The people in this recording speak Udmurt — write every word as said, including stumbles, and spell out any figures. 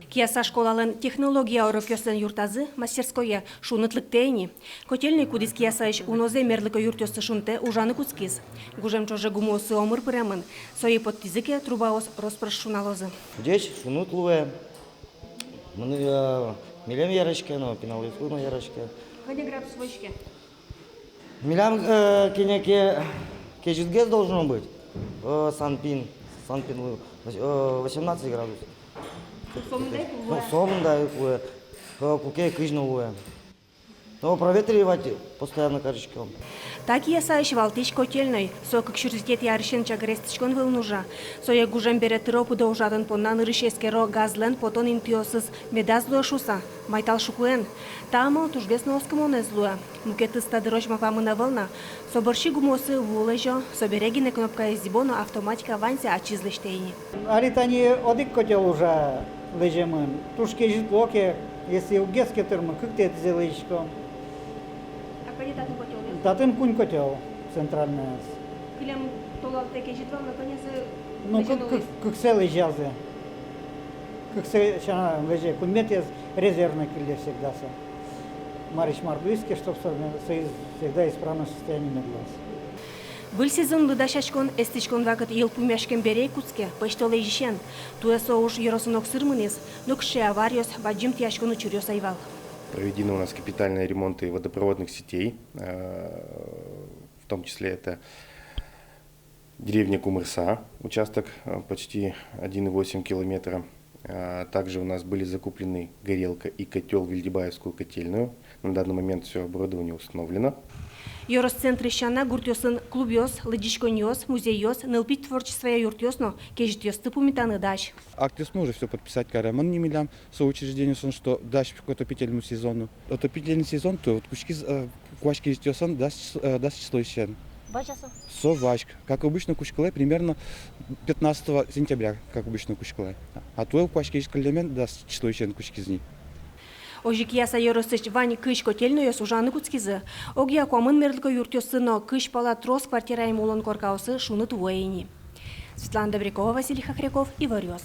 Кияса школалэн технология урокъёслэн юртазы, мастерское, шуныт лыктэ ини. Котельной, кудӥз Киясаысь унозэ мерлыко юртъёсты шунтэ, ужаны кутскиз. Гужем ӵоже гумыосы омыр пыремын. Сое поттӥзы ке, трубаос рос-прос шуналозы. Ӟеч, шуныт луэ. Мыным, э, милем яраське но, пиналъёслы но яраське. Кӧня градус возиське? Милям, э, кӧня ке кезьытгес должно быть. Э, Санпин, Санпин луэ, э, восемнадцать градус. Сомында ик луэ? Ну, сомында ик луэ. Э, куке кызь но луэ. Но проветривать постоянно кариськом. Та Киясаысь валтӥсь котельной. Со кык сюрс витетӥ арысен чагыр эстӥськон вылын ужа. Сое гужем бере тыро-пыдо ужатон понна нырысь эскеро газлэн потон интыосыз медаз луэ шуыса. Майтал шукуэн. Та амал тужгес но оскымонэз луэ. Мукетыз та дырозь малпамын ӧвӧл на. Со бӧрсьы гумыосы ву лэзё, собере гинэ кнопкаез зӥбо но, автоматика ваньзэ ачиз лэсьтэ ини. Али тани одӥг котёл ужа, лэземын. Туж кезьыт луэ ке, если уггес ке тырмы, кыктэтӥзэ лэзиськом. А кӧня татын котёлъёс? Татын куинь котёл центральноез. Кылем толалтэ кезьыт вал но, кӧнязэ? Ну, лэзёно кык-, кык-, луиз? Кыксэ лэзязы. Кыксэ сяна лэзе, куиньметӥез резервной кылле всегда со. Марысь мар луиз ке, чтоб со, соиз всегда исправной состояние мед луоз. Выль сезонлы дасяськон эстӥськон вакыт йылпумъяськем бере ик кутске, пӧсьтолэзьысен. Туэ со уж ёросын огсыр мынӥз, нокыӵе авариос, бадӟым тӥяськон учыръёс ӧй вал. Проведены у нас капитальные ремонты водопроводных сетей, э, в том числе это деревня Кумырса, участок, э, почти один и восемь километра. Э, также у нас были закуплены горелка и котёл в Вильдибаевскую котельную. На данный момент всё оборудование установлено. Ёрос центрысь сяна, гуртъёсын клубъёс, лыдӟиськонниос, музейёс, нылпи творчествоя юртъёс но кезьытъёсты пумитаны дась. Актъёсмы уже всё подписать каремын ни милям со учреждениосын, что дась к отопительному сезону. Отопительный сезон туэ вот кутскиз, э, куазь кезьытъёсын дас чис-, э, дас числоысен. Вазь-а со? Со вазь. Как обычно, кутскылэ примерно пятнадцатого сентября, как обычно, кутскылэ. А туэ куазь кезьыт кыллемен дас числоысен кутскиз ни. Озьы Кияса ёросысь вань кызь котельнойёс ужаны кутскизы. Огъя куамын мерлыко юртъёсы но кызь пала трос квартираем улон коркаосы шуныт вуэ ини. Светлана Добрякова, Василий Хохряков, «Иворъёс».